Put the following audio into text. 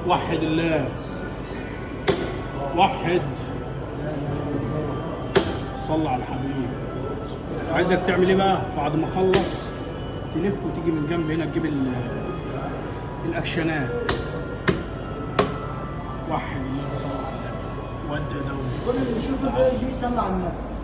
وحد الله، وحد، صلى على الحبيب. عايزك تعمل ايه بقى بعد ما اخلص؟ تلف وتيجي من جنب هنا تجيب الاكشنات. وحد الله، صلى على النبي، ودي دولي. كل اللي يشوف الفيديو دي يصلي على النبي.